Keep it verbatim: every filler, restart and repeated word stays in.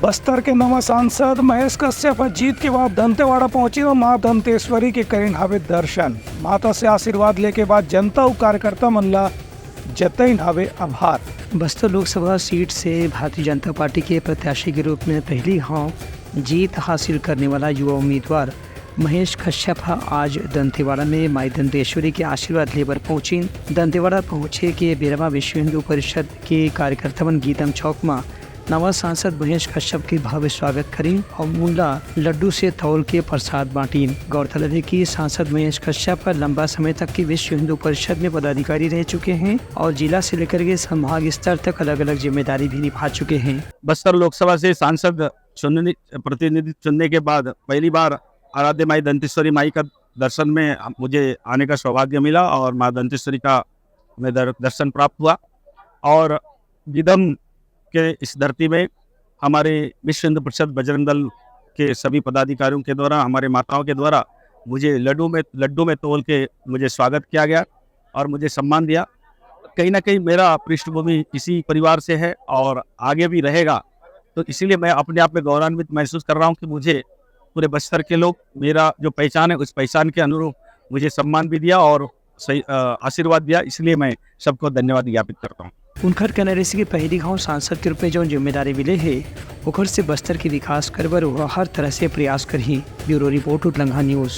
बस्तर के नवा सांसद महेश कश्यप ह जीत के बाद दंतेवाड़ा पहुंचिन अउ मां दंतेश्वरी के करिन हावे दर्शन। माता से आशीर्वाद लेके बाद जनता अउ कार्यकर्ता मन ला जतइन हावे आभार। बस्तर लोकसभा सीट से भारतीय जनता पार्टी के प्रत्याशी के रूप में पहली घाव जीत हासिल करने वाला युवा उम्मीदवार महेश कश्यप ह आज दंतेवाड़ा में माई दंतेश्वरी के आशीर्वाद लेबर पहुंचिन। दंतेवाड़ा पहुंचे के बेरा म विश्व हिंदू परिषद के कार्यकर्ता मन गीदम चौक म नवा सांसद महेश कश्यप के भव्य स्वागत करिन अउ उनला लड्डू से तौल के प्रसाद बांटिन। गौरतलब है कि सांसद महेश कश्यप लंबा समय तक के विश्व हिंदू परिषद में पदाधिकारी रह चुके हैं और जिला से लेकर के संभाग स्तर तक अलग-अलग जिम्मेदारी भी निभा चुके हैं। बस्तर लोकसभा से सांसद चुनने, प्रतिनिधि चुनने के बाद पहली बार आराध्य माई दंतेश्वरी माई का दर्शन में हम, मुझे आने का सौभाग्य मिला और माँ दंतेश्वरी का मैं दर, दर्शन प्राप्त हुआ और गीदम के इस धरती में हमारे विश्व हिंदू परिषद बजरंग दल के सभी पदाधिकारियों के द्वारा, हमारे माताओं के द्वारा मुझे लड्डू में, लड्डू में तोल के मुझे स्वागत किया गया और मुझे सम्मान दिया। कहीं ना कहीं मेरा पृष्ठभूमि इसी परिवार से है और आगे भी रहेगा, तो इसीलिए मैं अपने आप में गौरवान्वित महसूस कर रहा हूँ कि मुझे पूरे बस्तर के लोग, मेरा जो पहचान है, उस पहचान के अनुरूप मुझे सम्मान भी दिया और सही, अ, आशीर्वाद दिया, इसलिए मैं सबको धन्यवाद ज्ञापित करता हूँ। उनखर कहना रहिस कि पहली घाव सांसद के रूप में जौन जिम्मेदारी मिले हे, ओखर से बस्तर के विकास करे बर ओह हर तरह से प्रयास करही। ब्यूरो रिपोर्ट, उतलंघा न्यूज।